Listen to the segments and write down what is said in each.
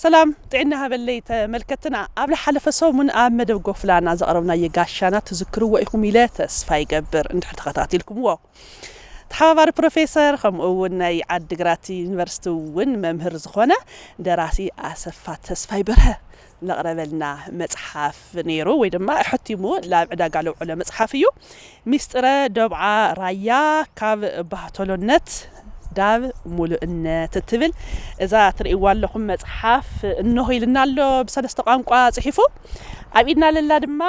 ሰላም ጥዕና ሃበለይ ተመልከትና። ኣብ ዝሓለፈ ሰሙን ኣብ መደብ ጎፍላና ዘቕረብናዮ ጋሻና ትዝክርዎ ኢኹም ኢለ ተስፋ ይገብር፣ እንድሕር ተኸታቲልኩምዎ። ተሓባባሪ ፕሮፌሰር፣ ከምኡ እውን ናይ ዓዲግራት ዩኒቨርሲቲ እውን መምህር ዝኾነ ደራሲ ኣሰፋ ተስፋይ በርሀ ዘቕረበልና መጽሓፍ ነይሩ፣ ወይ ድማ ሕቲሙ ላብ ዕዳጋ ለውዕሎ መጽሓፍ እዩ። ሚስጥረ ዶብዓ ራያ፣ ካብ ባህቶሎነት ዳብ ሙሉእነት እትብል እዛ ትርእይዋ ኣለኹም መጽሓፍ እንሆ ኢልና ኣሎ፣ ብሰለስተ ቋንቋ ጽሒፉ። ኣብ ኢድና ለላ ድማ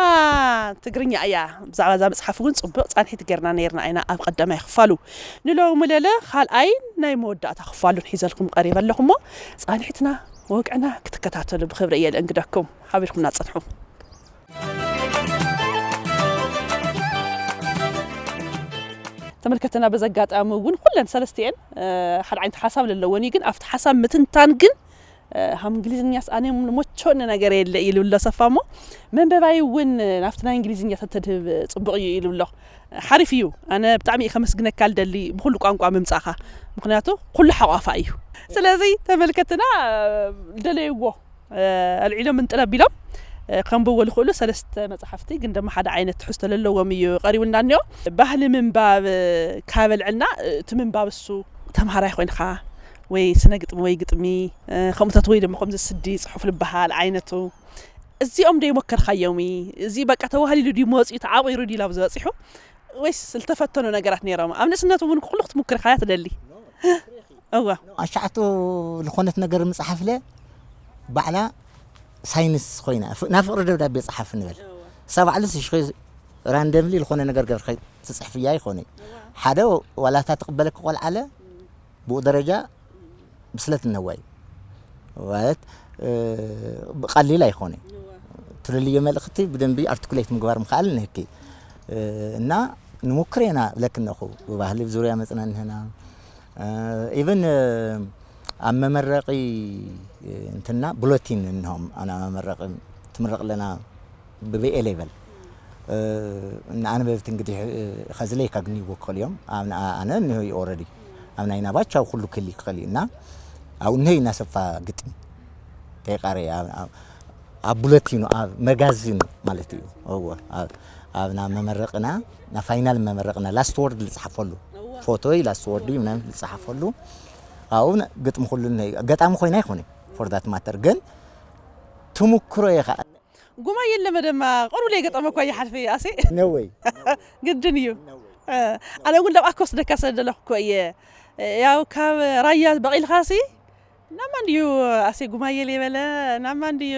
ትግርኛ እያ። ብዛዕባ እዛ መጽሓፍ እውን ጽቡቕ ጻንሒት ጌርና ነይርና ኢና ኣብ ቀዳማይ ክፋሉ። ንሎሚ ለለ ካልኣይን ናይ መወዳእታ ክፋሉን ሒዘልኩም ቀሪበ ኣለኹ እሞ፣ ጻንሒትና ወግዕና ክትከታተሉ ብኽብሪ እየ ልእንግደኩም። ሓቢርኩምና ጽንሑ። ተመልከትና፣ በዚ ኣጋጣሚ እውን ኩለን ሰለስቲኤን፣ እ፣ ሓደ ዓይነት ሓሳብ ለለወን እዩ፣ ግን ኣብቲ ሓሳብ ምትንታን ግን፣ እ፣ ሃም እንግሊዝኛስ ኣነ መቸወኒ ነገር የለ ኢሉ ኣሎ ሰፋ እሞ፣ መንበባይ እውን ናብቲ ናይ እንግሊዝኛ ተተድህብ ጽቡቕ እዩ ኢሉ ኣሎ። ሓሪፍ እዩ። ኣነ ብጣዕሚ እየ ከመስግነካ ልደሊ ብኩሉ ቋንቋ ምምጻእኻ። ምኽንያቱ ኩሉ ሓቋፋ እዩ። ስለዚ ተመልከትና፣ እ፣ ልደለይዎ፣ እ፣ ኣልዒሎም እንጥለ ቢሎም፣ እ፣ ከንብብዎ ልኽእሉ ሰለስተ መጽሓፍቲ፣ ግን ድማ ሓደ ዓይነት ትሕዝቶ ለለዎም እዩ ቀሪቡና እኒኦ። ባህሊ ምንባብ፣ እ፣ ካበልዕልና፣ እ፣ እቲ ምንባብ እሱ ተምሃራይ ኮይንካ ወይ ስነ ግጥሚ ወይ ግጥሚ፣ እ፣ ከምኡታት ወይ ድማ ከምዚ ስዲ ጽሑፍ ልበሃል ዓይነቱ። እዚኦም ዶ ይሞከርካዮም እዩ? እዚ በቃ ተዋህሊሉ ድዩ መፂኡ ተዓቂሩ ድዩ ላብ ዝበፂሑ? ወይስ ዝተፈተኑ ነገራት ነይሮም? ኣብ ንእስነቱ እውን ኩሉ ክትምክርካያ ትደሊ? እዋ። ኣሻዕቶ ዝኾነት ነገር ምጽሓፍለ ባዕላ ሳይንስ ኮይና፣ ፍ-፣ ናብ ፍቕሪ ደብዳቤ ጸሓፍ ንበል። እሳ ባዕሉስ ሽኺ ራንደምሊ ዝኾነ ነገር ገብርካ ትጽሕፍያ ይኾነ። ሓደ ዋላ እታ ትቕበለኪ ቆልዓለ ብኡ ደረጃ ብስለት እነዋይ ማለት፣ እ፣ ብቐሊል ኣይኮነ። ትልልዮ መልእኽቲ ብደንቢ ኣርቲኩሌት ምግባር ምኽኣል ንህኪ። እ፣ እና ንሙክር ኢና ብለኪ እነኹ ብባህሊ ዙርያ መጽና እንህና። እ፣ ኢቨን፣ እ፣ ኣብ መመረቒ እንትና ብሎቲን እንሆም ኣና መመረቒ ትምረቕ ኣለና ብብኤ ሌቨል። እ፣ ንኣንበብቲ እንግዲህ፣ እ፣ ኸዚ ለይካ ግን ይወከሉ እዮም። ኣብ ንኣ-፣ ኣነ እንሆ እዩ ኦልሬዲ። ኣብ ናይ ናባቻው ኩሉ ክሊ ክኸሊ እና ኣብኡ እንሆ እዩ እናሰፋ ግጥሚ ተይቃረየ ኣብ፣ ኣብ፣ ኣብ ቡለቲኑ፣ ኣብ መጋዚኑ ማለት እዩ። እወ፣ ኣብ፣ ኣብ ናብ መመረቕና፣ ናብ ፋይናል መመረቕና ላስት ወርድ ልጽሓፈሉ። ፎቶይ ላስት ወርድ እዩ ምናምን ልጽሓፈሉ። ኣብኡ ነ-፣ ግጥሚ ኩሉ እንሆ እዩ። ገጣሚ ኮይና ይኾነ፣ ፎር ዛት ማተር፣ ግን ትምክሮ እየ ኸዓ። ጉማየ ለመደማ ቁሩብ ለይገጠመ እኳ ይሓልፍ እየ ኣሴ። ነወይ። ግድን እዩ። እ፣ ኣነ እውን ለብኣኮ ስደካ ሰደለኹ እኮ እየ። ያው ካብ ራያ በቒልካሲ ናማ እንድዩ ኣሴ ጉማየ ለይበለ፣ ናማ እንድዩ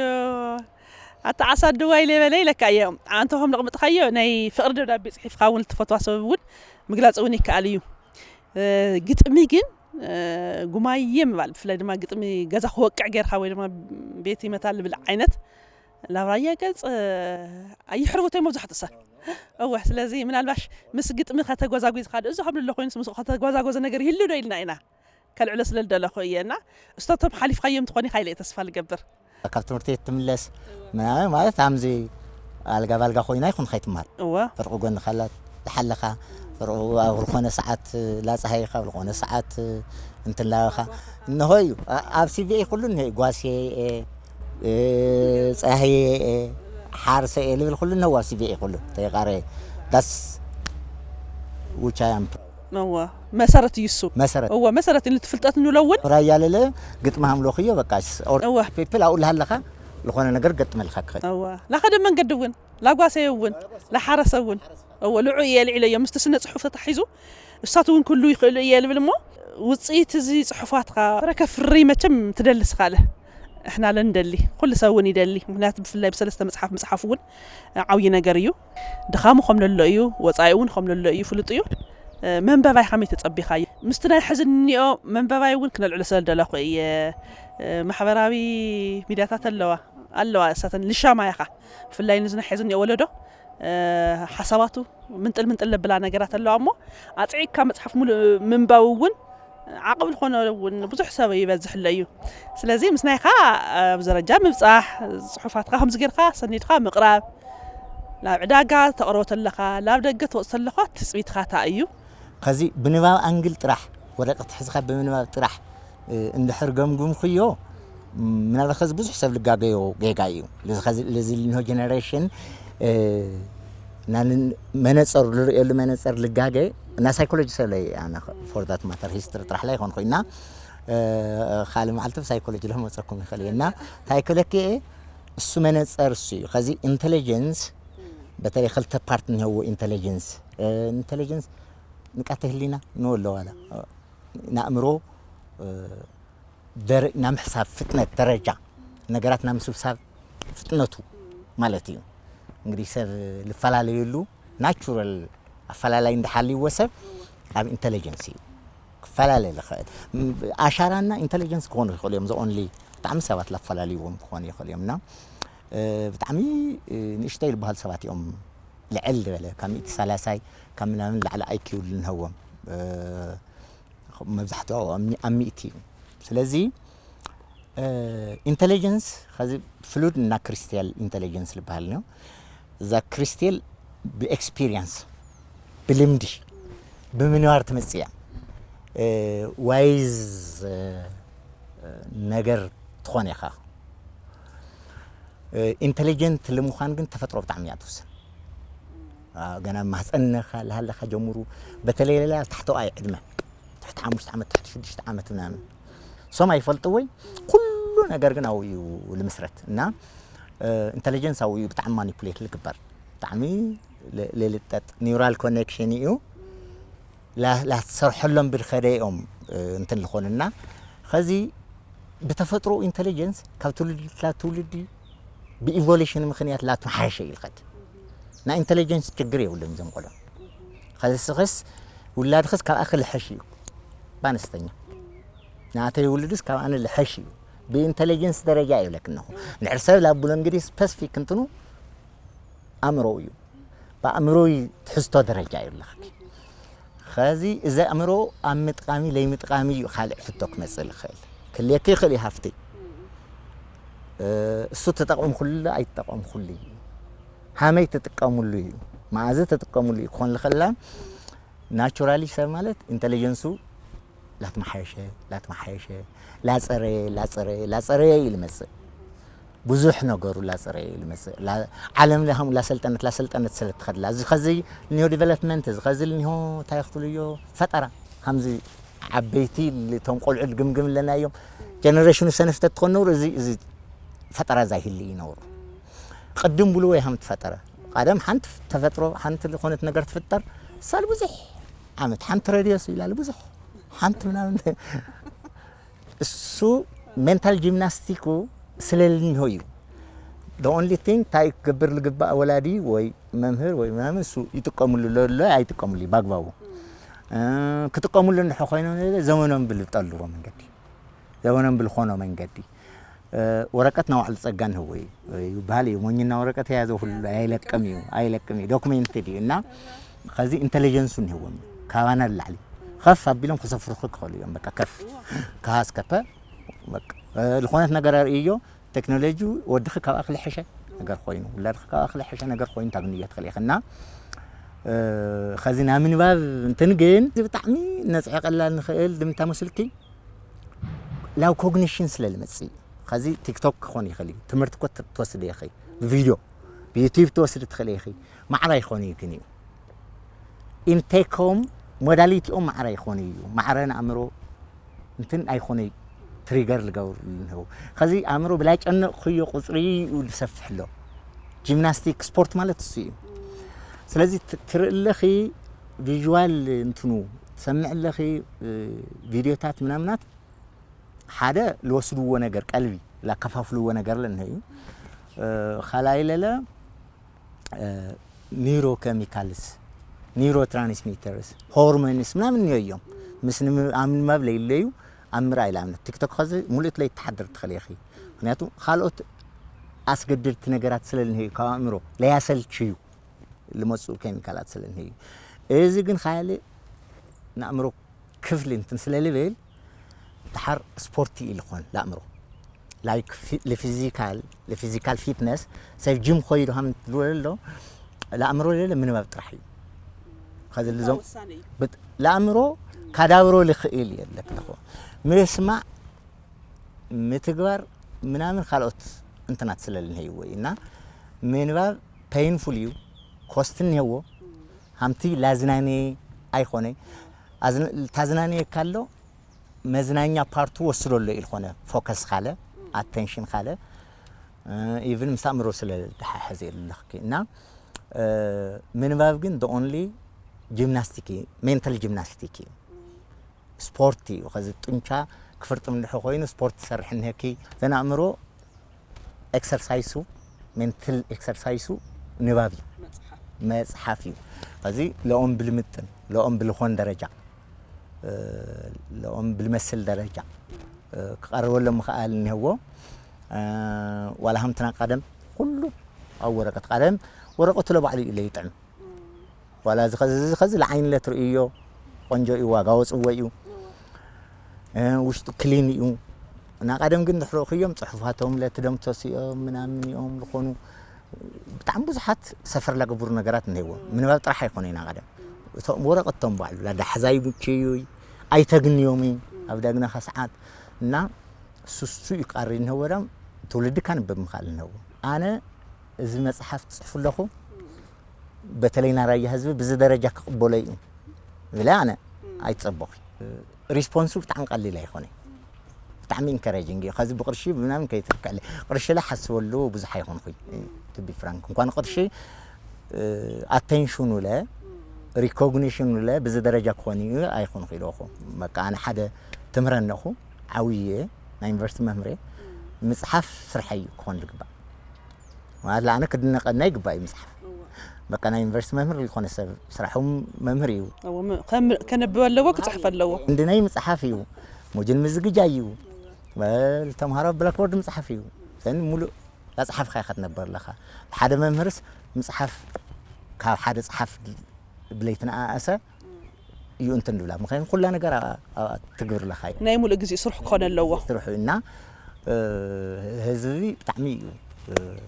ኣታ ዓሳ ድዋይ ለይበለ ኢለካ እየ። ኣንተ ከም ለቕምጥካዮ ናይ ፍቕሪ ደብዳቤ ጽሒፍካ እውን ልትፈትዋ ሰብ እውን ምግላጽ እውን ይከኣል እዩ። እ፣ ግጥሚ ግን፣ እ፣ ጉማየ ምባል፣ ብፍላይ ድማ ግጥሚ ገዛ ክወቅዕ ጌርካ ወይ ድማ ቤት ይመታ ልብል ዓይነት ላብ ራያ ገጽ፣ እ፣ ኣይሕርብቶይ መብዛሕትኡ ሰብ። እወ፣ ስለዚ ምናልባሽ ምስ ግጥሚ ከተጓዛጒዝካ ዶ፣ እዚ ከምሉ ኣሎ ኮይኑስ ምስኡ ከተጓዛጎዘ ነገር ይህሉ ዶ ኢልና ኢና ከልዕሎ ስለ ዝደለኹ እየ። እና እስታቶም ሓሊፍካዮም ትኾን ኢኻ ኢለ እየ ተስፋ ልገብር። ካብ ትምህርቲ ቤት ትምለስ ምናምን ማለት ኣምዚ ኣልጋ ባልጋ ኮይና ይኹን ከይትምሃር። እወ። ፍርቂ ጎንኻ ኣላ ትሓለኻ፣ ፍርቂ ኣብ ዝኾነ ሰዓት ላፀሃይኻ፣ ኣብ ዝኾነ ሰዓት እንትላበኻ እንሆ እዩ። ኣ-፣ ኣብ ሲቪኤ ኩሉ እንሆ እዩ። ጓስየ እየ፣ እ፣ ፀሃየ እየ፣ ሓርሰ እየ ልብል ኩሉ እንሆ ኣብ ሲቪኤ ኩሉ ተይቃረየ። That's which I am proud. እወ፣ መሰረት እዩ እሱ። መሰረት። እወ፣ መሰረት እዩ። እቲ ፍልጠት ንብሎ እውን። ራያ ለለ ግጥሚ ሃምሎኽዮ በቃ፣ ኦር እወ። ፒፕል ኣብኡ ልሃለኻ ዝኾነ ነገር ገጥመልካ ክኽእል። እወ፣ ላኸደ መንገዲ እውን፣ ላጓሰየ እውን፣ ላሓረሰ እውን። እወ፣ ልዑ እየ ልዒለዮ፣ ምስቲ ስነ ጽሑፍ ተታሒዙ፣ እሳት እውን ክህሉ ይኽእሉ እየ ልብል እሞ፣ ውጽኢት እዚ ጽሑፋትካ ፍረ ከፍሪ መቸም ትደሊ ስኻ ኣለ። እሕና ለንደሊ፣ ኩሉ ሰብ እውን ይደሊ። ምኽንያቱ ብፍላይ ብሰለስተ መጽሓፍ ምጽሓፍ እውን ዓብዪ ነገር እዩ። ድኻሙ ከም ለሎ እዩ፣ ወጻኢ እውን ከም ለሎ እዩ፣ ፍሉጥ እዩ። እ፣ መንበባይ ከመይ ተጸቢኻዮ? ምስቲ ናይ ሕዚ እኒኦ መንበባይ እውን ክነልዕሎ ስለ ዝደለኹ እየ። እ፣ ማሕበራዊ ሚድያታት ኣለዋ፣ ኣለዋ፣ እሳተን ልሻማ ኢኻ። ብፍላይ ንዚ ናይ ሕዚ እኒኦ ወለዶ፣ እ፣ ሓሳባቱ ምንጥል ምንጥል ለብላ ነገራት ኣለዋ እሞ፣ ኣጽዒግካ መጽሓፍ ሙሉእ ምንባብ እውን ዓቕሚ ዝኾነ እውን ብዙሕ ሰብ ይበዝሕ ኣሎ እዩ። ስለዚ ምስ ናይኻ ኣብ ደረጃ ምብጻሕ፣ ጽሑፋትካ ከምዚ ጌርካ ሰኒድካ ምቕራብ፣ ናብ ዕዳጋ ተቕርቦ ተለኻ፣ ናብ ደገ ትወጽእ ተለኻ ትጽቢትካ እንታይ እዩ? ከዚ ብንባብ ኣንግል ጥራሕ፣ ወረቐት ሒዝካ ብምንባብ ጥራሕ፣ እ፣ እንድሕር ገምጉምክዮ፣ ምናልባት ከዚ ብዙሕ ሰብ ልጋገዮ ጌጋ እዩ። ለዚ ከዚ ለዚ ልንሆ ጀነሬሽን ናንን መነጸር ልርእየሉ መነጸር ልጋገ እና ሳይኮሎጂ ሰብ ለይ ኣነ for that matter history ጥራሕ ላይ ይኾን ኮይና ካልእ መዓልቲ ሳይኮሎጂ ለመጸኩም ይኽእል እዩ እና ሳይኮሎጂ እሱ መነጸር እሱ እዩ። ከዚ ኢንቴሊጀንስ በተለይ ክልተ ፓርት እንሄዎ ኢንቴሊጀንስ ኢንቴሊጀንስ ንቃተ ህሊና ንወሎ ዋላ ንኣእምሮ ደረ- ናይ ምሕሳብ ፍጥነት ደረጃ ነገራት ናይ ምስብሳብ ፍጥነቱ ማለት እዩ። እንግዲህ ሰብ ልፈላለየሉ ናቹራል ኣፈላላይ እንዳሓልይዎ ሰብ ኣብ ኢንቴሊጀንስ እዩ ክፈላለ ልኽእል። ም- ኣሻራና ኢንቴሊጀንስ ክኾኑ ይኽእሉ እዮም። ዘኦንሊ ብጣዕሚ ሰባት ላፈላለይዎም ክኾኑ ይኽእሉ እዮም እና እ፣ ብጣዕሚ እ፣ ንእሽተይ ዝበሃል ሰባት እዮም ልዕል ዝበለ ካብ ሚእቲ ሰላሳይ ካብ ምናምን ላዕሊ ኣይኪው ልንህዎም እ፣ መብዛሕትኡ ኣብ ሚ- ኣብ ሚእቲ እዩ። ስለዚ ኢንቴሊጀንስ ከዚ ፍሉድ እና ክሪስታል ኢንቴሊጀንስ ዝበሃል ነው። እዛ ክሪስታል ብኤክስፒሪየንስ ብልምዲ ብምንባር ትመፅእ እያ። ዋይዝ ነገር ትኾን ኢኻ። ኢንቴሊጀንት ንምዃን ግን ተፈጥሮ ብጣዕሚ እያ ትውስን። ገና ማህፀንኻ ልሃለኻ ጀምሩ በተለይ ላ ታሕተዋይ ዕድመ ትሕቲ ሓሙሽተ ዓመት ትሕቲ ሽዱሽተ ዓመት ምናምን ሶም ኣይፈልጥዎይ ኩሉ ነገር ግን ኣብኡ እዩ ልምስረት እና ኢንቴሊጀንስ ኣብኡ እዩ ብጣዕሚ ማኒፑሌት ልግበር ብጣዕሚ ልልጠጥ ኒውራል ኮኔክሽን እዩ ላሰርሐሎም ብልኸደ እዮም እንትን ልኾንና ኸዚ ብተፈጥሮ ኢንቴሊጀንስ ካብ ትውልዲ ላ ትውልዲ ብኢቮሉሽን ምኽንያት ላትመሓየሸ እዩ ልኸድ ናይ ኢንቴሊጀንስ ችግር የብሉን እዞም ቆልዑ ኸዚ ስኽስ ውላድኽስ ካብኣ ክልሐሽ እዩ ብኣነስተኛ ንኣተይ ውልድስ ካብ ኣነ ልሐሽ እዩ ብኢንቴሊጀንስ ደረጃ ይብለክ ኣለኹ ንድሕር ሰብ ላብሎ እንግዲህ ስፐሲፊክ እንትኑ ኣእምሮ እዩ ብኣእምሮይ ትሕዝቶ ደረጃ እዩ ኣለኽኪ ኸዚ እዚ ኣእምሮ ኣብ ምጥቃሚ ለይምጥቃሚ እዩ ካልእ ሕቶ ክመፅእ ልኽእል ክልየክ ይኽእል እዩ ሃፍቲ እሱ ተጠቕምኩሉ ኣይተጠቐምኩሉ እዩ ሃመይ ትጥቀሙሉ እዩ መዓዚ ትጥቀሙሉ እዩ ክኾን ልኽእላ ናቹራሊ ሰብ ማለት ኢንቴሊጀንሱ ላትመሓየሸ ላትመሓየሸ ላፀረየ ላፀረየ ላፀረየ እዩ ልመፅእ ብዙሕ ነገሩ ላፀረየ እዩ ልመፅእ ዓለም ላሰልጠነት ላሰልጠነት ስለ ትኸድላ እዚ ኸዚ ኒዮ ዲቨሎፕመንት እዚ ኸዚ ኒሆ እንታይ ክትብልዮ ፈጠራ ከምዚ ዓበይቲ እቶም ቆልዑ ግምግም ኣለና እዮም ጀነሬሽኑ ሰነፍተ ትኾን ነብሩ እዚ እዚ ፈጠራ ዛይህሊ እዩ ነብሩ ቅድም ብሉ ወይ ሃም ትፈጠረ ቀደም ሓንቲ ተፈጥሮ ሓንቲ ዝኾነት ነገር ትፍጠር ሳል ብዙሕ ዓመት ሓንቲ ሬድዮ ኢላሉ ብዙሕ ሓንቲ ምናምን እሱ ሜንታል ጂምናስቲኩ ስለ ልንሆ እዩ the only thing እንታይ ክገብር ልግባእ ወላዲ ወይ መምህር ወይ ምናምን እሱ ይጥቀምሉ ለሎ ኣይጥቀምሉ እዩ ባግባቡ ክጥቀምሉ እንድሖ ኮይኖም ዘመኖም ብልጠልዎ መንገዲ ዘመኖም ብልኾኖ መንገዲ ወረቀት ናባዕሉ ጸጋ ንህቦ እዩ ይበሃል እዩ ሞኝና ወረቀት የያዘ ሁሉ ኣይለቅም እዩ ኣይለቅም እዩ ዶክሜንትድ እዩ እና ከዚ ኢንቴሊጀንሱ ንህዎም ካባና ላዕሊ ከፍ ኣቢሎም ክሰፍሩክ ክኸሉ እዮም በቃ ከፍ ከሃስከፐ ዝኾነት ነገር ኣርእዮ ቴክኖሎጂ ወድኺ ካብኣ ክልሕሸ ነገር ኮይኑ ውላድኺ ካብኣ ክልሕሸ ነገር ኮይኑ ታግንዮ ትኽእል ኢኽና ከዚ ናብ ምንባብ እንትን ግን ብጣዕሚ ነፅዕቀላ ንኽእል ድምታ መስልኪ ላብ ኮግኒሽን ስለ ዝመፅእ ከዚ ቲክቶክ ክኾን ይኽእል እዩ ትምህርቲ ኮ ትወስድ ኢኺ ብቪድዮ ብዩቲብ ትወስድ ትኽእል ኢኺ ማዕራ ይኾን እዩ ግን እዩ ኢንቴኮም ሞዳሊቲኦም ማዕረ ይኾነ እዩ ማዕረ ንኣእምሮ እንትን ኣይኾነ ትሪገር ልገብሩ ንህው ከዚ ኣእምሮ ብላይ ጨነቕ ክዮ ቁፅሪ እዩ ዝሰፍሕ ኣሎ ጂምናስቲክ ስፖርት ማለት እሱ እዩ ስለዚ ትርኢ ኣለኺ ቪዥዋል እንትኑ ትሰምዕ ኣለኺ ቪድዮታት ምናምናት ሓደ ልወስድዎ ነገር ቀልቢ ላከፋፍልዎ ነገር ለንሀ እዩ ካልኣይ ለለ ኒውሮ ኬሚካልስ ኒውሮ ትራንስሚተርስ ሆርሞንስ ምናምን እዮም ምስ ኣብ ምንባብ ለይለዩ ኣብ ምርኣይ ለኣብነት ቲክቶክ ኸዚ ሙሉእት ለይተሓድር ትኽእል ኢኺ ምክንያቱ ካልኦት ኣስገድድቲ ነገራት ስለ ልንህዩ ካብ ኣእምሮ ለያሰልችዩ ልመፅኡ ኬሚካላት ስለ ልንህዩ እዚ ግን ካልእ ንኣእምሮ ክፍሊ እንትን ስለ ልብል ድሓር ስፖርት እዩ ልኾን ለኣእምሮ like physical physical fitness ሰብ ጅም ኮይዱ ሃም ትብሎ ለኣእምሮ ለለ ምንባብ ጥራሕ እዩ ከዚ ልዞም ለኣእምሮ ካዳብሮ ልኽእል የለክ ለኾ ምስማዕ ምናምን ካልኦት እንትናት ስለ ልንሄይዎ እዩ። እና ምንባብ ፔይንፉል እዩ፣ ኮስት እኒሄዎ። ሃምቲ ላዝናኔ ኣይኮነ። ኣዝን-፣ ታዝናኔ ካሎ መዝናኛ ፓርቱ ወስዶ ኣሎ ኢልኮነ፣ ፎከስ ካለ፣ ኣቴንሽን ካለ፣ ኢቭን ምስ ኣእምሮ ስለ ድሓሕዝ የለኽኪ። እና ምንባብ ግን ኦንሊ ጂምናስቲክ እዩ፣ ሜንታል ጂምናስቲክ እዩ፣ ስፖርት እዩ። ከዚ ጡንቻ ክፍርጥም ድሕ ኮይኑ ስፖርት ትሰርሕ እኒሄኪ። ዘን ኣእምሮ ኤክሰርሳይሱ፣ ሜንታል ኤክሰርሳይሱ ንባብ እዩ፣ መፅሓፍ እዩ። ከዚ ለኦም ብልምጥን ለኦም ብልኾን ደረጃ፣ ለኦም ብልመስል ደረጃ ክቐርበሎም ምኽኣል እኒሄዎ። ዋላ ሃምትና ቀደም ኩሉ ኣብ ወረቀት፣ ቀደም ወረቀቱ ለባዕሉ እዩ ለይጥዕም። ዋላ እዚ ኸዚ፣ እዚ ኸዚ ለዓይኒ ለትርእዮ ቆንጆ እዩ፣ ዋጋ ወፅዎ እዩ። ውሽጡ ክሊን እዩ። እና ቀደም ግን ድሕረእኽዮም ፅሑፋቶም ለትደምሰሱ እዮም፣ ምናምን እዮም ዝኾኑ። ብጣዕሚ ብዙሓት ሰፈር ለገብሩ ነገራት እኒሄዎ። ምንባብ ጥራሕ ኣይኮነ ኢና ቀደም። እቶም ወረቀቶም ባዕሉ ላዳሕዛይ ምችዩ ኣይተግንዮም እዩ ኣብ ዳግናኻ ሰዓት። እና ሱሱ እዩ ቃሪ እኒሄዎ። ዳም ትውልዲ ካንበብ ምኻል እኒሄዎ። ኣነ እዚ መፅሓፍ ትፅሕፉ ኣለኹ፣ በተለይ ናራያ ህዝቢ ብዚ ደረጃ ክቕበሎ እዩ ብለ ኣነ ኣይትጸበኹ። ሪስፖንሱ ብጣዕሚ ቀሊል ኣይኮነ፣ ብጣዕሚ ኢንካሬጂንግ እዩ። ከዚ ብቕርሺ ምናምን ከይትልክዕለ፣ ቅርሺ ለ ሓስበሉ ብዙሕ ኣይኮንኩ፣ ቱ ቢ ፍራንክ። እንኳን ቅርሺ ኣቴንሽኑ ለ ሪኮግኒሽኑ ለ ብዚ ደረጃ ክኾን እዩ ኣይኮንኩ ኢለኹ። በቃ ኣነ ሓደ ትምህረ እነኹ ዓብየ ናይ ዩኒቨርሲቲ መምህር ምፅሓፍ ስርሐይ እዩ ክኾን ዝግባእ። ማለት ኣነ ክድነቀና ይግባእ እዩ ምፅሓፍ። በቃ ናይ ዩኒቨርሲቲ መምህር ዝኾነ ሰብ ስራሑ መምህር እዩ። ከነብብ ኣለዎ፣ ክፅሕፍ ኣለዎ። እንድነይ ምፅሓፍ እዩ፣ ሞጅል ምዝግጃ እዩ። ተምሃሮ ብላክቦርድ ምፅሓፍ እዩ። ዘን ሙሉእ ላፅሓፍካ ኢኻ ትነበር ኣለኻ። ሓደ መምህርስ ምፅሓፍ ካብ ሓደ ፀሓፍ ብለይትነኣእሰ እዩ እንትን ድብላ። ምክንያቱ ኩላ ነገር ትግብር ኣለኻ እዩ። ናይ ሙሉእ ግዜ ስርሑ ክኾነ ኣለዎ። ስርሑ እና ህዝቢ ብጣዕሚ እዩ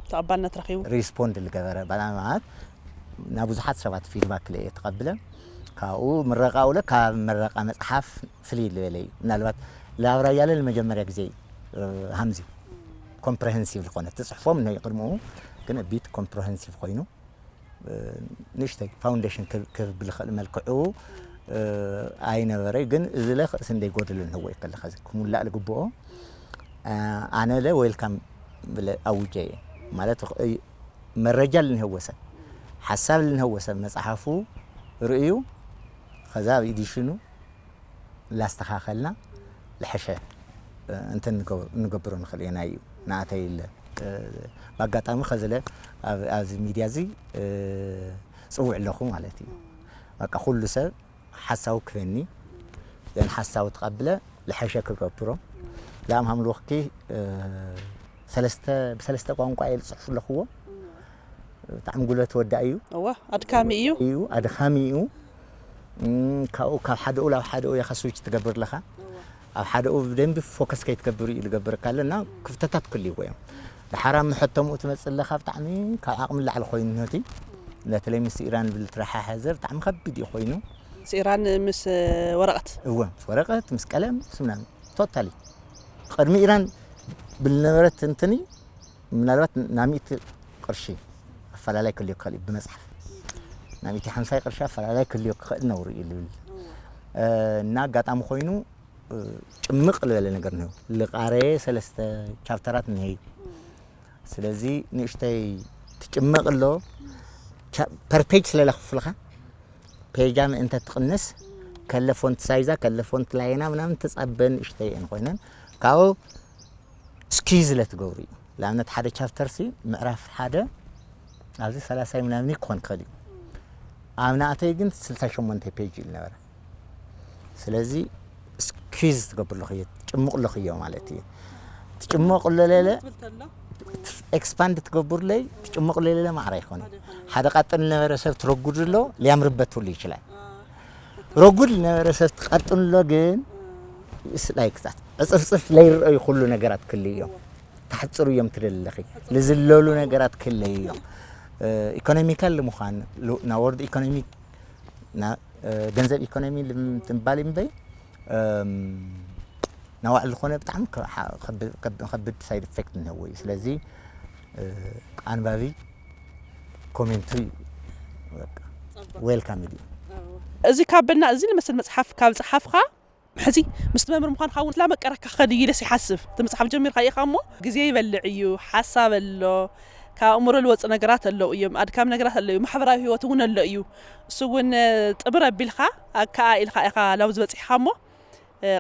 ተቐባልነት ረኺቡ። ሪስፖንድ ዝገበረ ማለት ናብ ብዙሓት ሰባት ፊድባክ ለ ተቐብለ። ካብኡ ምረቃኡ ለ ካብ ምረቃ መፅሓፍ ፍልይ ዝበለ እዩ። ምናልባት ላብራ እያለ ንመጀመርያ ግዜ ሃምዚ ኮምፕሬሄንሲቭ ዝኾነ ትፅሕፎም ናይ ቅድምኡ ግን ቢት ኮምፕሬሄንሲቭ ኮይኑ ንእሽተይ ፋውንዴሽን ክብል ብልኽእል መልክዑ ኣይነበረ። ግን እዚ ለ ክእስ እንደይጎድል ንህወ ይከለኸ ክሙላእ ልግብኦ ኣነ ለ ዌልካም ብለ ኣውጀ እየ ማለት መረጃ ልንህወ ሰብ ሓሳብ ልንህወ ሰብ መፅሓፉ ርእዩ ከዛ ኣብ ኢዲሽኑ ላስተኻኸልና ልሐሸ እንትን ንገብሮ ንኽእል ኢና እዩ ንኣተይ ኢለ ብኣጋጣሚ ኸዝለ ኣብዚ ሚድያ እዚ ፅውዕ ኣለኹ ማለት እዩ። በቃ ኩሉ ሰብ ሓሳቡ ክበኒ ዘን ሓሳቡ ተቐብለ ልሐሸ ክገብሮ ላም ሃምልወኽኪ ሰለስተ ብሰለስተ ቋንቋ እየ ዝፅሕፉ ኣለኽዎ። ብጣዕሚ ጉልበት ወዳእ እዩ። እወ ኣድካሚ እዩ። እዩ ኣድካሚ እዩ። ካብኡ ካብ ሓደኡ ላብ ሓደኡ ኢኻ ስዊች ትገብር ኣለኻ። ኣብ ሓደኡ ብደንቢ ፎከስ ከይትገብር እዩ ዝገብረካ ኣሎ እና ክፍተታት ክልይዎ እዮም። ድሓራ ምሐቶምኡ ትመፅእ ኣለኻ ብጣዕሚ ካብ ዓቕሚ ላዕሊ ኮይኑ ነቲ ነተለይ ምስ ኢራን ብልትረሓሐዘ ብጣዕሚ ከቢድ እዩ ኮይኑ። ምስ ኢራን ምስ ወረቐት እወ ምስ ወረቐት ምስ ቀለም ምስ ምናምን ቶታሊ ቅድሚ ኢራን ብልነበረት እንትኒ ምናልባት ናሚእቲ ቅርሺ ኣፈላላይ ክልዮ ክኽእል እዩ ብመፅሓፍ ናሚእቲ ሓምሳይ ቅርሺ ኣፈላላይ ክልዮ ክኽእል ነውሩ እዩ ልብል እና ኣጋጣሚ ኮይኑ ጭምቕ ዝበለ ነገር ነው ልቃረ ሰለስተ ቻፕተራት እኒሀ ስለዚ ንእሽተይ ትጭመቕ ኣሎ ፐርፔጅ ስለለኽፍልኻ ፔጃ ምእንተ ትቕንስ ከለ ፎንት ሳይዛ ከለ ፎንት ላይና ምናምን ትጸበ ንእሽተይ እየን ኮይነን ካብኡ ስኪዝ ለትገብሩ እዩ ንኣብነት ሓደ ቻፕተር ሲ ምዕራፍ ሓደ ኣብዚ ሰላሳይ ምናምን ክኾን ክኽእል እዩ ኣብ ንኣተይ ግን ስልሳ ሸሞንተ ፔጅ እዩ ነበረ ስለዚ ስኪዝ ትገብሩ ኣለኽዮ ትጭምቑ ኣለኽዮ ማለት እዩ ትጭመቑ ኣለሌለ ኤክስፓንድ ትገብሩለይ ትጭመቑ ለሌለ ማዕራ ይኾነ ሓደ ቃጥል ነበረ ሰብ ትረጉድ ኣሎ ሊያምርበት ሁሉ ይችላል ረጉድ ነበረ ሰብ ትቃጥሎ ግን ስላይ ክታት ዕፅፍፅፍ ለይረአዩ ኩሉ ነገራት ክልይ እዮም ታሕፅሩ እዮም ትደሊ ኣለኺ ልዝለሉ ነገራት ክለይ እዮም ኢኮኖሚካል ንምዃን ናብ ወርድ ኢኮኖሚክ ገንዘብ ኢኮኖሚ ትንባል እምበይ ናባዕሉ ዝኾነ ብጣዕሚ ከ- ሓ- ከብ- ከብ- ከብድ ሳይድ ኢፌክት እንህዎ እዩ። ስለዚ እ፣ ኣንባቢ ኮሜንቱ ዌልካም እዩ። እዚ ካብ በና እዚ ንመስል መፅሓፍ ካብ ፀሓፍካ ሕዚ ምስቲ መምህር ምዃንካ እውን ላመቀረካ ከድይ ኢለስ ይሓስብ። እቲ መፅሓፍ ጀሚርካ ኢኻ እሞ ግዜ ይበልዕ እዩ፣ ሓሳብ ኣሎ፣ ካብ ኣእምሮ ዝወፁ ነገራት ኣለዉ እዮም፣ ኣድካሚ ነገራት ኣሎ እዩ፣ ማሕበራዊ ህይወት እውን ኣሎ እዩ። እሱ እውን ጥብር ኣቢልካ ኣከኣ ኢልካ ኢኻ ላብዚ በፂሕካ እሞ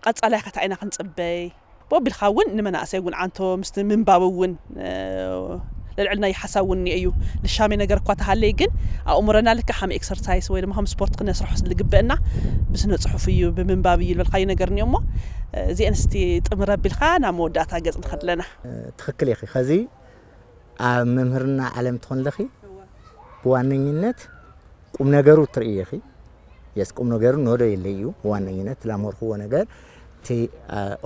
ቀፃላይ ከታ ኢና ክንፅበይ ቦቢልካ እውን ንመናእሰይ እውን ዓንቶ ምስቲ ምንባብ እውን ለልዕልና ሓሳብ እውን እዩ። ልሻሜ ነገር እኳ ተሃለይ ግን ኣእምሮና ልካ ከም ኤክሰርሳይስ ወይ ድማ ከም ስፖርት ክነስርሖ ዝግበእና ብስነ ፅሑፍ እዩ ብምንባብ እዩ ዝበልካዩ ነገር እኒኦ እሞ እዚአን ስቲ ጥምር ኣቢልካ ናብ መወዳእታ ገፅ ንኸድለና። ትኽክል ኢኺ። ከዚ ኣብ መምህርና ዓለም ትኾን ለኺ ብዋነኝነት ቁም ነገሩ ትርኢ ኢኺ። የስ ቁም ነገሩ ንወዶ የለ እዩ። ብዋነኝነት ላምወርክዎ ነገር እቲ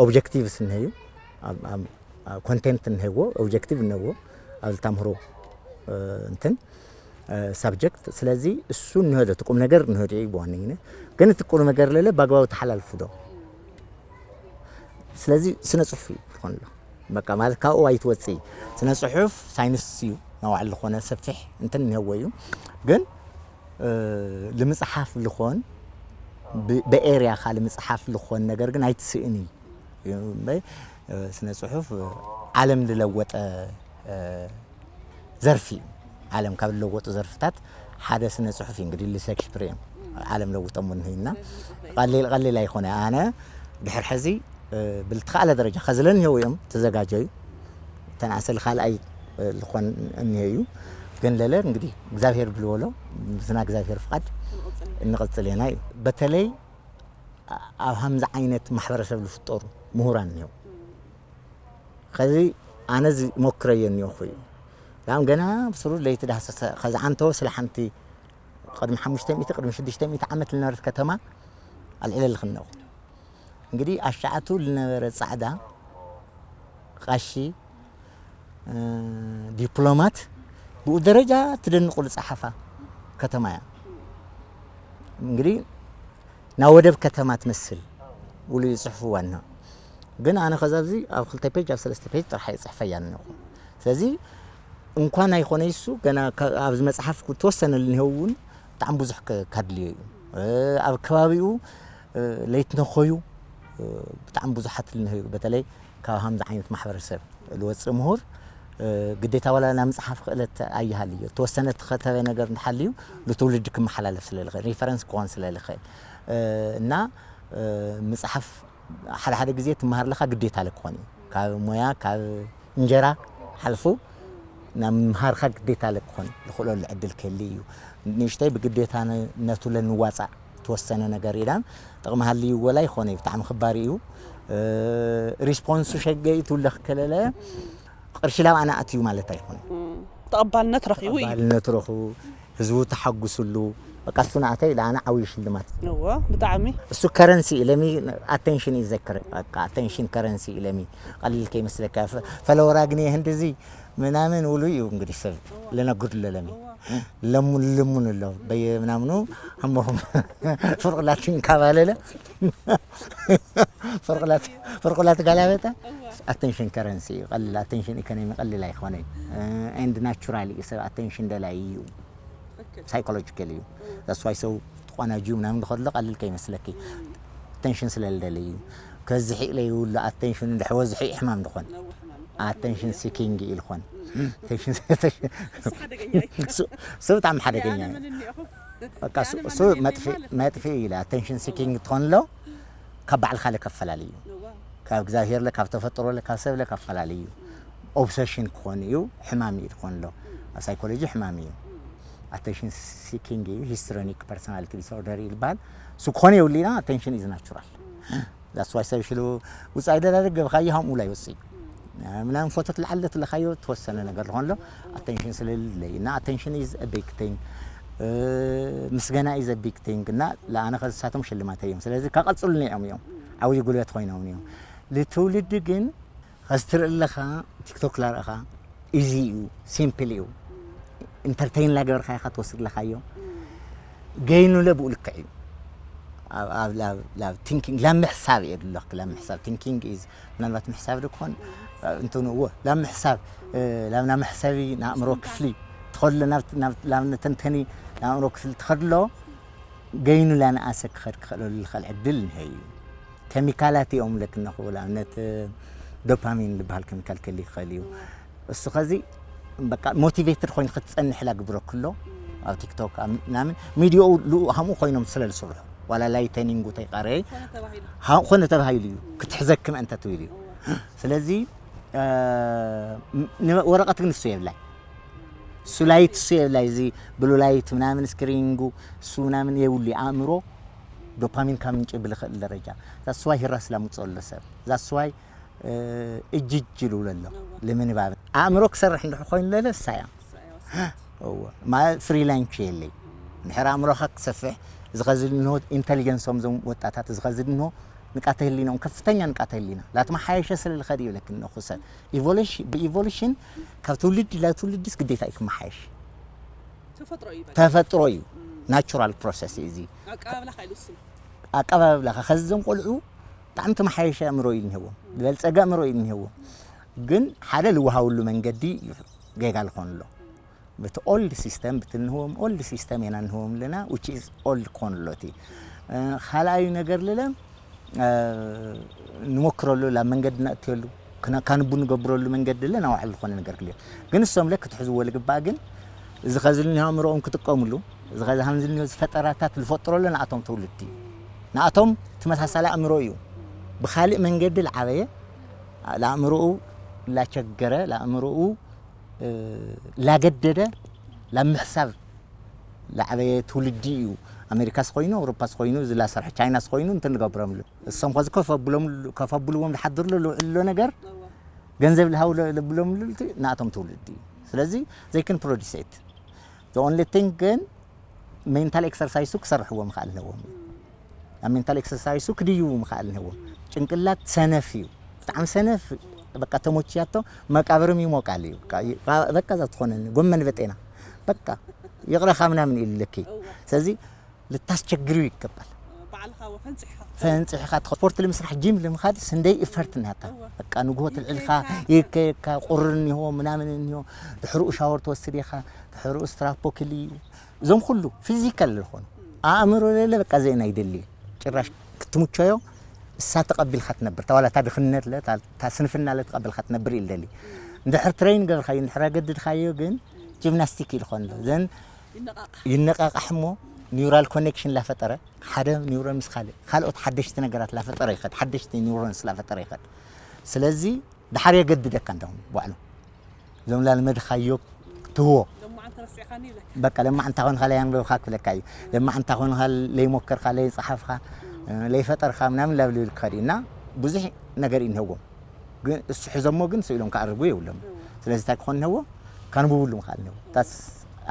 ኦብጀክቲቭስ እንሀዩ ኮንቴንት እንሀዎ ኦብጀክቲቭ እንሀዎ ኣብ ዝተምህሮ እንትን ሳብጀክት። ስለዚ እሱ እንህዶ እቲ ቁም ነገር እንህዶ እዩ ብዋነኝነት። ግን እቲ ቁም ነገር ለለ ብኣግባቡ ተሓላልፉ ዶ? ስለዚ ስነ ፅሑፍ እዩ ዝኾን ኣሎ በቃ ማለት ካብኡ ኣይትወፅእ። ስነ ፅሑፍ ሳይንስ እዩ ናባዕሉ ዝኾነ ሰፊሕ እንትን እንህዎ እዩ። ግን ልምፅሓፍ ልኾን ብኤርያኻ ልምፅሓፍ ልኾን ነገር ግን ኣይትስእን እዩ። ስነ ፅሑፍ ዓለም ዝለወጠ ዘርፊ እዩ። ዓለም ካብ ዝለወጡ ዘርፍታት ሓደ ስነ ፅሑፍ እዩ። እንግዲህ ሸክስፒር እዮም ዓለም ለውጦም እንሂና ቀሊል ቀሊል ኣይኮነ። ኣነ ድሕር ሕዚ ብልትኻኣለ ደረጃ ከዝለን ይው እዮም ተዘጋጀዩ ተናእሰል ካልኣይ ልኾን እኒሄ እዩ። ግን ለለ እንግዲህ እግዚኣብሔር ብልበሎ ምስና እግዚኣብሔር ፍቃድ እንቕፅል ኢና እዩ። በተለይ ኣብ ሃምዚ ዓይነት ማሕበረሰብ ዝፍጠሩ ምሁራን እኒው ከዚ ኣነ ሞክረዮ እኒኹ እዩ ዳም ገና ብስሩ ለይቲ ዳህሰሰ ከዚ ዓንተወ ስለ ሓንቲ ቅድሚ ሓሙሽተ ሚእቲ ቅድሚ ሽዱሽተ ሚእቲ ዓመት ዝነበረት ከተማ ኣልዕለ ልኽነኹ እንግዲህ ኣሻዓቱ ዝነበረ ፃዕዳ ቃሺ ዲፕሎማት ብኡ ደረጃ ትደንቁ ዝፀሓፋ ከተማ እያ። እንግዲህ ናብ ወደብ ከተማ ትመስል ውሉ ይፅሕፍዋ እና ግን ኣነ ከዛ ኣብዚ ኣብ ክልተ ፔጅ ኣብ ሰለስተ ፔጅ ጥራሕ ይፅሕፈያ ኣለኹ። ስለዚ እንኳን ኣይኮነ ይሱ ገና ኣብዚ መፅሓፍ ተወሰነ ልንሄው እውን ብጣዕሚ ብዙሕ ከድልዮ እዩ። ኣብ ከባቢኡ ለይት ነኾዩ ብጣዕሚ ብዙሓት ልንሄዩ በተለይ ካብ ሃምዚ ዓይነት ማሕበረሰብ ዝወፅእ ምሁር ግዴታ ዋላ ናብ ምፅሓፍ ክእለት ኣይሃልዮ ተወሰነ ተኸተበ ነገር እንተሓልዩ ንትውልዲ ክመሓላለፍ ስለልኽእል ሪፈረንስ ክኾን ስለልኽእል እና ምፅሓፍ ሓደ ሓደ ግዜ ትመሃር ለካ ግዴታ ለክኾን እዩ ካብ ሞያ ካብ እንጀራ ሓልፉ ናብ ምምሃርካ ግዴታ ለክኾን ዝኽእለሉ ዕድል ክህሊ እዩ። ንእሽተይ ብግዴታነቱ ለንዋፃእ ተወሰነ ነገር ኢላን ጥቕሚ ሃልይዎ ላ ይኾነ እዩ ብጣዕሚ ክባሪ እዩ። ሪስፖንሱ ሸገይ ትውለ ክከለለ ቅርሺ ላብ ኣነ ኣትዩ ማለት ኣይኮነ ተቐባልነት ረኺቡ እዩ። ባልነት ረኽቡ ህዝቡ ተሓጉስሉ በቃ እሱ ንኣተይ ለኣነ ዓብዩ ሽልማት እዎ ብጣዕሚ እሱ ከረንሲ እዩ ለሚ ኣቴንሽን እዩ ዘክር በቃ ኣቴንሽን ከረንሲ እዩ ለሚ ቀሊል ከይመስለካ ፈለወራ ግን ህንድዚ ምናምን ውሉ እዩ እንግዲህ ሰብ ልነጉድሎ ለሚ ለሙን ልሙን ኣሎ በየ ምናምኑ ኣሞኹም ፍርቁላት እንካባለለ ፍርቁላት ፍርቁላት ጋላበጠ ኣቴንሽን ከረንሲ እዩ ቀሊል ኣቴንሽን ኢኮኖሚ ቀሊል ኣይኮነ ኤንድ ናቹራል እዩ ሰብ ኣቴንሽን ደላይ እዩ ሳይኮሎጂካል እዩ that's why ሰው ተቋናጁ ምናምን ከሎ ቀሊል ከይመስለኪ ኣቴንሽን ስለልደለ እዩ ከዚ ሒለ ይውሉ ኣቴንሽን እንድሕወ ዝሒ ሕማም ድኾን ኣቴንሽን ሲኪንግ ኢልኾን ሰብ ብጣዕሚ ሓደገኛ እዩ በቃ እሱ መጥፍእ ኢለ ኣቴንሽን ሲኪንግ ትኾን ኣሎ ካብ ባዕልካ ለከፈላለ እዩ ካብ እግዚኣብሔር ለ ካብ ተፈጥሮ ለ ካብ ሰብ ለ ከፈላለ እዩ ኦብሰሽን ክኾን እዩ ሕማም እዩ ትኾን ኣሎ ኣብ ሳይኮሎጂ ሕማም እዩ attention seeking እዩ histrionic personality disorder ይልበሃል እሱ ክኾነ የብሉ ኢና attention is natural that's why ሰብ ሽሉ ውፃኢ ደላ ደገ ብካዮ ሃምኡ ላይ ወፅእ ምናምን ፎቶ ትልዓለ ትለካዮ ተወሰነ ነገር ዝኾን ኣሎ attention ስለልለይ እና attention is a big thing ምስጋና is a big thing እና ለኣነ ከዝሳቶም ሽልማት እዮም ስለዚ ከቐፅሉ እዮም እዮም ዓብይ ጉልበት ኮይኖም እዮም ልትውልድ ግን ከዚ ትርኢ ኣለኻ ቲክቶክ ላርእኻ ኢዚ እዩ ሲምፕል እዩ ኢንተርቴይን ላገበርካ ኢኻ ትወስድ ኣለኻዮ ገይኑለ ብኡ ልክዕ እዩ ኣብ ኣብ ላብ ላብ ቲንኪንግ ላብ ምሕሳብ እየ ድለክ ላብ ምሕሳብ ቲንኪንግ ኢዝ ምናልባት ምሕሳብ ዶ ክኾን እንትን እዎ ላብ ምሕሳብ እ፣ ላብ ናብ መሕሰቢ ንኣእምሮ ክፍሊ ትኸድሎ ናብ ናብ ላብ መተንተኒ ንኣእምሮ ክፍሊ ትኸድሎ ገይኑ ላንኣሰ ክኸድ ክኽእለሉ ዝኽእል ዕድል እንሀ እዩ። ኬሚካላት እዮም ለክነኹ ንኣብነት ዶፓሚን ዝበሃል ኬሚካል ክህሊ ይኽእል እዩ። እሱ ኸዚ በቃ ሞቲቬትድ ኮይኑ ክትፀንሕ ኢላ ግብረክሎ ኣብ ቲክቶክ ኣብ ምናምን ሚዲያኡ ልኡ ከምኡ ኮይኖም ስለ ዝስርሑ ዋላ ላይተኒንጉ ተይቃረየ ኮነ ተባሂሉ ሃ- ኮነ ተባሂሉ እዩ ክትሕዘክም እንተ ትብል እዩ። ስለዚ እ፣ ን- ወረቐት ግን እሱ የብላይ እሱ ላይት እሱ የብላይ እዚ ብሉ ላይት ምናምን ስክሪንጉ እሱ ምናምን የብሉ እዩ። ኣእምሮ ዶፓሚን ካብ ምንጭ ብልኽእል ደረጃ ዛስዋይ ሂራስ ላምፅኦ ኣሎ ሰብ ዛስዋይ እጅጅ ይብሉ ኣሎ ንምንባብ ኣእምሮ ክሰርሕ እንድሕ ኮይኑ ለለ እሳ እያ እዎ ማለት ፍሪላንስ የለይ እንድሕር ኣእምሮኻ ክሰፍሕ ዝኸዚ እንሆ ኢንተሊጀንሶም ዞም ወጣታት ዝኸዚ እንሆ ንቃተ ህሊኖም ከፍተኛ ንቃተ ህሊና ላትመሓየሸ ስለ ዝኸድ ይብለክ እንኹ ሰብ ኢቮሉሽን ብኢቮሉሽን ካብ ትውልዲ ናብ ትውልድስ ግዴታ እዩ ክመሓየሽ ተፈጥሮ እዩ በቃ ተፈጥሮ እዩ ናቹራል ፕሮሰስ እዩ እዚ ኣቀባብላ ካይሉ ስም ኣቀባብላኻ ከዚ ዞም ቆልዑ ብጣዕሚ ተመሓየሸ ኣእምሮ እዩ እኒሄዎም ዝበልፀገ ኣእምሮ እዩ እኒሄዎም ግን ሓደ ልወሃብሉ መንገዲ እዩ ጌጋ ዝኾን ኣሎ በቲ ኦልድ ሲስተም ብቲ እንህዎም ኦልድ ሲስተም ኢና እንህዎም ኣለና which is old ክኾን ኣሎ እቲ እ፣ ካልኣዩ ነገር ልለ እ፣ ንሞክረሉ ላብ መንገዲ ነእትየሉ ክነ- ካንቡ ንገብረሉ መንገዲ ለ ናባዕሉ ዝኾነ ነገር ክልዮ ግን እሶም ለ ክትሕዝዎ ልግባእ ግን እዚ ኸዚ ልኒሆ ኣእምሮኦም ክጥቀምሉ እዚ ኸዚ ሃምዚ ልኒሆ ዝፈጠራታት ዝፈጥረሉ ንኣቶም ትውልዲ እዩ ንኣቶም ተመሳሳሊ ኣእምሮ እዩ ብኻሊእ መንገዲ ልዓበየ ለኣእምሮኡ ላቸገረ ለኣእምሮኡ እ፣ ላገደደ ላብ ምሕሳብ ላዕበየ ትውልዲ እዩ ኣሜሪካስ ኮይኑ ኣውሮፓስ ኮይኑ ዝላሰርሐ ቻይናስ ኮይኑ እንትን ንገብረምሉ እሶም ከዚ ከፈብሎም ከፈብልዎም ዝሓድርሉ ልውዕልሎ ነገር ገንዘብ ልሃው ለብሎምሉ እቲ ንኣቶም ትውልዲ እዩ ስለዚ they can produce it the only thing ግን ሜንታል ኤክሰርሳይሱ ክሰርሕዎ ምኽኣል ነዎም ኣብ ሜንታል ኤክሰርሳይሱ ክድይቡ ምኽኣል ነዎም ጭንቅላት ሰነፍ እዩ ብጣዕሚ ሰነፍ በቃ ተሞችያቶ መቃብርም ይሞቃል እዩ በቃ እዛ ትኾነኒ ጎመን በጤና በቃ ይቕረኻ ምናምን ኢሉ ልክ ስለዚ ልታስቸግሪው ይገባል ባዕልኻ ወ ፈንፂሕካ ፈንፅሕኻ ስፖርት ልምስራሕ ጂም ልምኻድ ስንደይ ኢፈርት ናታ በቃ ንግሆ ትልዕልካ ይከየካ ቁርን እኒሆ ምናምን እኒሆ ድሕርኡ ሻወር ትወስድ ኢኻ ድሕርኡ ስትራፖ ክሊ እዩ እዞም ኩሉ ፊዚካል ዝኾኑ ኣእምሮ ለለ በቃ ዘይ ናይ ደሊ ጭራሽ ክትምቸዮ እሳ ተቐቢልካ ትነብር ታዋላ እታ ድኽነት ለ እታ ስንፍና ለ ተቐቢልካ ትነብር ኢል ደሊ እንድሕር ትሬን ገብርካዮ እንድሕር ኣገድድካዮ ግን ጂምናስቲክ ኢልኮን ዘን ይነቃቃሕ እሞ ኒውራል ኮኔክሽን ላፈጠረ ሓደ ኒውሮን ምስ ካልእ ካልኦት ሓደሽቲ ነገራት ላፈጠረ ይኸድ ሓደሽቲ ኒውሮንስ ላፈጠረ ይኸድ ስለዚ ድሓር የገድደካ እንተኹም ባዕሉ እዞም ላልመድኻዮ ትህቦ ለማዓንተ ረሲዕካኒ ይብለካ በቃ ለማዕ እንታ ኮንካ ለያንበብካ ክብለካ እዩ ለማዕ እንታ ኮንካ ለይሞከርካ ለይፀሓፍካ ለይፈጠርካ ምናምን ላብልብል ክኸድ እዩ እና ብዙሕ ነገር እዩ ንህዎም ግን እሱ ሕዞሞ ግን ስኢሎም ክኣርጉ የብሎም ስለዚ እንታይ ክኾን ንህዎ ካንብብሉ ምኽኣል ንህዎ ታስ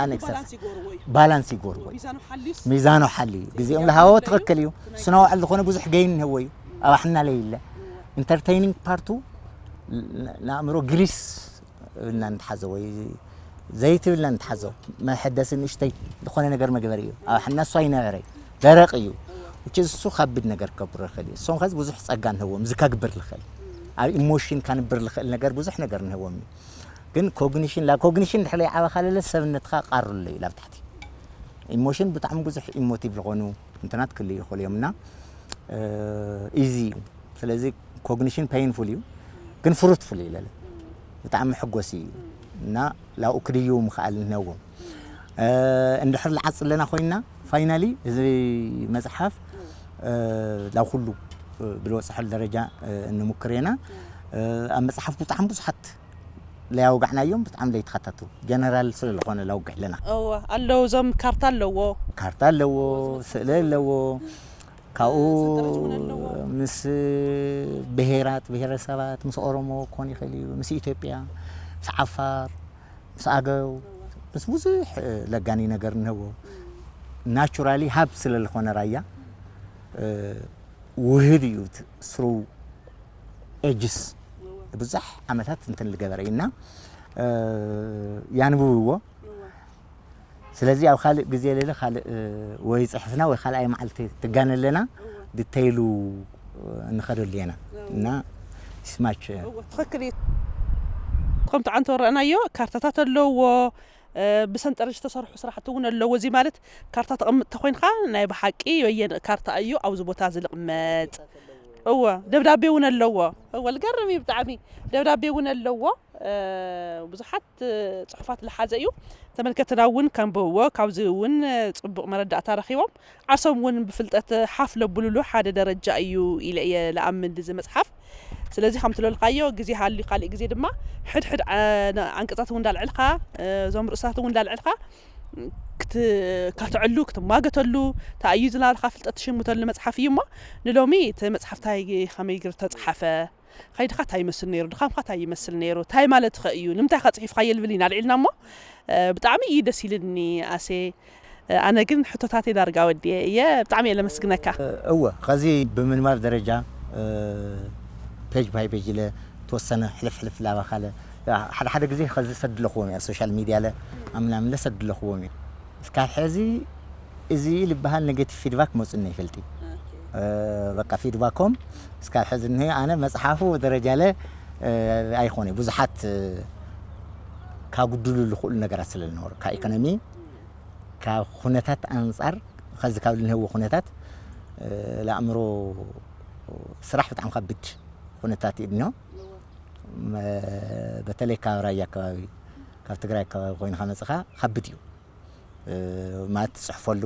ኣን ኤክሰርሳይዝ ባላንስ ይጎርዎ እዩ ባላንስ ይጎርዎ እዩ ሚዛኑ ሓልዩስ ሚዛኑ ሓሊ እዩ ግዜኦም ዝሃቦ ትኽክል እዩ ስነ ባዕሉ ዝኾነ ብዙሕ ገይን ንህዎ እዩ ኣባሕና ለይለ ኢንተርቴይኒንግ ፓርቱ ንኣእምሮ ግሪስ እብልና ንትሓዞ ወይ ዘይትብልና ንትሓዞ መሐደሲ ንእሽተይ ዝኾነ ነገር መግበሪ እዩ ኣባሕና እሱ ኣይነበረ ደረቕ እዩ ውጭ እሱ ከቢድ ነገር ክገብሮ ይኽእል እዩ እሶም ከዚ ብዙሕ ፀጋ ንህዎም እዚ ከግብር ልኽእል ኣብ ኢሞሽን ከንብር ልኽእል ነገር ብዙሕ ነገር ንህዎም እዩ ግን ኮግኒሽን ላ ኮግኒሽን ድሕለይ ዓበኻ ለለ ሰብነትካ ቃሩለ እዩ ላብ ታሕቲ ኢሞሽን ብጣዕሚ ብዙሕ ኢሞቲቭ ዝኾኑ እንትናት ክልዩ ይኽእሉ እዮም እና ኢዚ እዩ ስለዚ ኮግኒሽን ፔይንፉል እዩ ግን ፍሩትፉል እዩ ለለ ብጣዕሚ ሕጎስ እዩ እና ላብኡ ክድይቡ ምኽኣል ንህዎም እንድሕር ልዓፅ ኣለና ኮይንና ፋይናሊ እዚ መፅሓፍ ላብ ኩሉ ብልበፅሐሉ ደረጃ እንምክር ኢና ኣብ መፅሓፍ ብጣዕሚ ብዙሓት ለያውጋዕናዮም ብጣዕሚ ለይተኸታተሉ ጀነራል ስለ ዝኾነ ላውግዕ ኣለና ኣለዉ እዞም ካርታ ኣለዎ ካርታ ኣለዎ ስእሊ ኣለዎ ካብኡ ምስ ብሄራት ብሄረሰባት ምስ ኦሮሞ ክኾን ይኽእል እዩ ምስ ኢትዮጵያ ምስ ዓፋር ምስ ኣገው ምስ ብዙሕ ለጋኒ ነገር ንህቦ ናቹራሊ ሃብ ስለ ዝኾነ ራያ ውህድ እዩ ስሩ ኤጅስ ብዙሕ ዓመታት እንትን ዝገበረ እዩ እና ያንብብዎ ስለዚ ኣብ ካልእ ግዜ ለለ ካልእ ወይ ጽሕፍና ወይ ካልኣይ መዓልቲ ትጋነለና ድተይሉ እንኸደሉ ኢና እና ስማች እዎ ትኽክል እዩ። ከምቲ ዓንተ ወረእናዮ ካርታታት ኣለዎ። ብሰንጠረዥ ዝተሰርሑ ስራሕቲ እውን ኣለዎ። እዚ ማለት ካርታ ተቐምጥ ተኮይንካ ናይ ብሓቂ በየን ካርታ እዩ ኣብዚ ቦታ ዝልቕመጥ። እወ ደብዳቤ እውን ኣለዎ። እወ ልገርም እዩ ብጣዕሚ። ደብዳቤ እውን ኣለዎ። ብዙሓት ጽሑፋት ዝሓዘ እዩ። ተመልከትና እውን ከንብብዎ ካብዚ እውን ጽቡቕ መረዳእታ ረኺቦም ዓርሶም እውን ብፍልጠት ሓፍ ለብሉሉ ሓደ ደረጃ እዩ ኢለ እየ ልኣምን እዚ መጽሓፍ። ስለዚ ከምቲ ለልካዮ ግዜ ሃልዩ ካልእ ግዜ ድማ ሕድሕድ ዓንቀጻት እውን እንዳልዕልካ እዞም ርእስታት እውን እንዳልዕልካ ከተዕሉ ክትማገተሉ ተኣዩ ዝናልካ ፍልጠት ትሽምተሉ መጽሓፍ እዩ እሞ ንሎሚ እቲ መጽሓፍ ታይ ከመይ ገይሩ ተጽሓፈ ከይድኻ እንታይ ይመስል ነይሩ ድኻምካ እንታይ ይመስል ነይሩ እንታይ ማለት ኸ እዩ ንምንታይ ካ ጽሒፍካዮ ልብል ኢና ልዒልና እሞ ብጣዕሚ እዩ ደስ ኢልኒ ኣሴ ኣነ ግን ሕቶታተይ ዳርጋ ወዲየ እየ ብጣዕሚ እየ ለመስግነካ እወ ኸዚ ብምንባብ ደረጃ ፔጅ ባይ ፔጅ ኢለ ተወሰነ ሕልፍ ሕልፍ ላባኻለ ሓደ ሓደ ግዜ ኸዚ ሰድለኽዎም እየ ሶሻል ሚድያ ለ ኣምናምለ ሰድለኽዎም እየ እስካብ ሕዚ እዚ ልበሃል ኔጌቲቭ ፊድባክ መፁኒ ይፈልጥ እዩ በቃ ፊድባኮም እስካብ ሕዚ እኒሀ ኣነ መፅሓፉ ደረጃ ለ ኣይኮነ ብዙሓት ካጉድሉ ዝኽእሉ ነገራት ስለ ዝነበሩ ካብ ኢኮኖሚ ካብ ኩነታት ኣንፃር ኸዚ ካብ ዝንህዎ ኩነታት ለኣእምሮ ስራሕ ብጣዕሚ ከብድ ኩነታት እዩ እኒሆ በተለይ ካብ ራያ ኣከባቢ ካብ ትግራይ ኣከባቢ ኮይንካ መፅኻ ከብድ እዩ ማለት ትፅሕፈሉ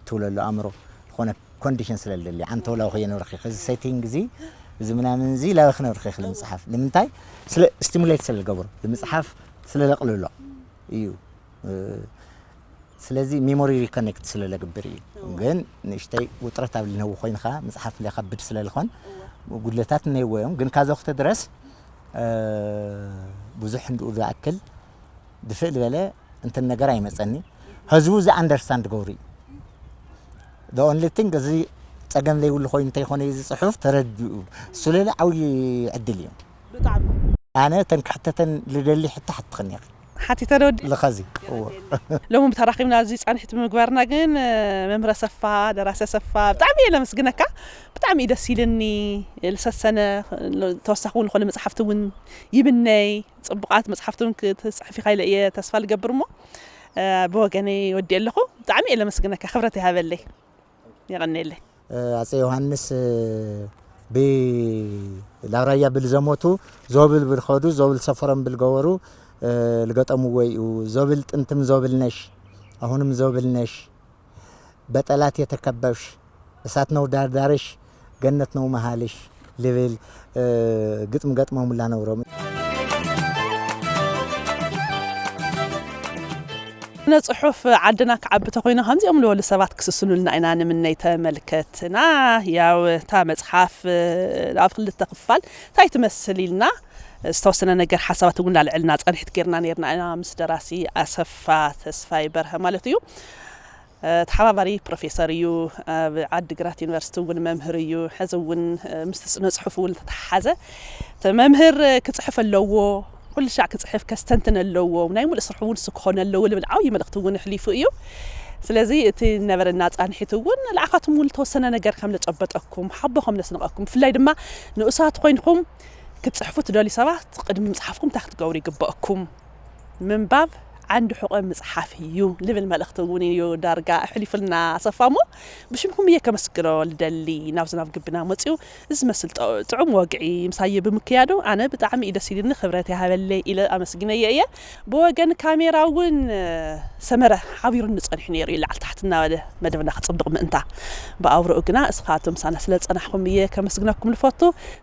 ትውለሉ ኣእምሮ ዝኾነ ኮንዲሽን ስለ ዝደሊ ዓንተው ላው ከየንብረኺ እዚ ሴቲንግ እዚ እዚ ምናምን እዚ ላው ክነብርኺ ክሊ ምፅሓፍ ንምንታይ ስለ ስቲሙሌት ስለ ዝገብሮ ንምፅሓፍ ስለ ዘቕልሎ እዩ ስለዚ ሜሞሪ ሪኮኔክት ስለ ለግብር እዩ ግን ንእሽተይ ውጥረት ኣብ ልነው ኮይንካ ምፅሓፍ ለከብድ ስለ ልኾን ጉድለታት እነይዎ እዮም ግን ካዘኽተ ድረስ ብዙሕ እንድኡ ዝኣክል ድፍእ ዝበለ እንትን ነገር ኣይመፀኒ ህዝቡ እዚ ኣንደርስታንድ ገብሩ እዩ the only thing እዚ ፀገም ዘይብሉ ኮይኑ እንተይኮነ እዚ ፅሑፍ ተረድኡ እሱ ሌላ ዓብዪ ዕድል እዩ ብጣዕሚ ኣነ ተን ክሕተተን ልደሊ ሕቶ ሓትኽን ኢኺ ሓቲተ ዶ ወዲ ልኸዚ እዎ ሎሚ ተራኺብና እዚ ፃንሒት ብምግባርና ግን መምህር ኣሰፋ ደራሲ ኣሰፋ ብጣዕሚ እየ ለመስግነካ ብጣዕሚ እዩ ደስ ኢልኒ ልሰሰነ ተወሳኺ እውን ዝኾነ መፅሓፍቲ እውን ይምነይ ፅቡቓት መፅሓፍቲ እውን ክትፅሕፍ ኢኻ ኢለ እየ ተስፋ ልገብር እሞ ብወገነይ ወዲእ ኣለኹ ብጣዕሚ እየ ለመስግነካ ክብረት ይሃበለይ የቐንየለይ ኣፀ ዮሃንስ ብላውራያ ብልዘሞቱ ዞብል ብልኸዱ ዞብል ሰፈሮም ብልገበሩ ልገጠምዎ እዩ ዞብል ጥንትም ዞብል ነሽ አሁንም ዞብል ነሽ በጠላት የተከበብሽ እሳት ነው ዳርዳርሽ ገነት ነው መሃልሽ ልብል ግጥም ገጥሞምላ ነብሮም ስነ ጽሑፍ ዓድና ክዓቢ ተኮይኑ ከምዚኦም ዝበሉ ሰባት ክስስኑልና ኢና ንምነይ ተመልከትና ያው እታ መጽሓፍ ኣብ ክልተ ክፋል እንታይ ትመስል ኢልና ዝተወሰነ ነገር ሓሳባት እውን ላልዕልና ጸንሒት ጌርና ነርና ኢና ምስ ደራሲ ኣሰፋ ተስፋይ በርሀ ማለት እዩ ተሓባባሪ ፕሮፌሰር እዩ ኣብ ዓዲ ግራት ዩኒቨርሲቲ እውን መምህር እዩ ሕዚ እውን ምስቲ ስነ ፅሑፍ እውን ተተሓሓዘ መምህር ክፅሕፍ ኣለዎ ኩሉ ሻዕ ክፅሕፍ ከስተንትን ኣለዎ ናይ ሙሉእ ስርሑ እውን ንሱ ክኾን ኣለዎ ልብል ዓብዪ መልእኽቲ እውን ኣሕሊፉ እዩ ስለዚ እቲ ነበረና ፃንሒት እውን ንዓኻትኩም እውን ዝተወሰነ ነገር ከም ዘጨበጠኩም ሓቦ ከም ዘስነቐኩም ብፍላይ ድማ ንኡሳት ኮይንኩም ክትፅሕፉ ትደልዩ ሰባት ቅድሚ ምፅሓፍኩም እንታይ ክትገብሩ ይግበኣኩም ምንባብ ዓንዲ ሑቐ ምፅሓፍ እዩ ልብል መልእኽቲ እውን እዩ ዳርጋ ኣሕሊፉልና ኣሰፋ እሞ ብሽምኩም እየ ከመስግኖ ልደሊ ናብዚ ናብ ግብና መፅኡ እዚ ዝመስል ጥዑም ወግዒ ምሳየ ብምክያዱ ኣነ ብጣዕሚ እዩ ደስ ኢልኒ ክብረት ይሃበለይ ኢለ ኣመስግነየ እየ ብወገን ካሜራ እውን ሰመረ ሓቢሩኒ ፀኒሑ ነይሩ እዩ ላዕሊ ታሕቲ እናበለ መደብና ክፅብቕ ምእንታ ብኣውርኡ ግና እስኻቶም ምሳና ስለ ዝፀናሕኹም እየ ከመስግነኩም ልፈቱ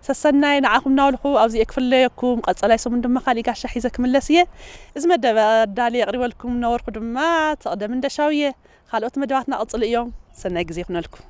ሰሰናይ ንዓኹም እናበልኹ ኣብዚኤ ክፍለየኩም ቀፀላይ ሰሙን ድማ ካሊእ ጋሻ ሒዘ ክምለስ እየ እዚ መደብ ኣዳልየ ኣቕሪበልኩም ነበርኩ ድማ ተቕደም እንደሻው እየ ካልኦት መደባትና ቅፅሉ እዮም ሰናይ ግዜ ይኹነልኩም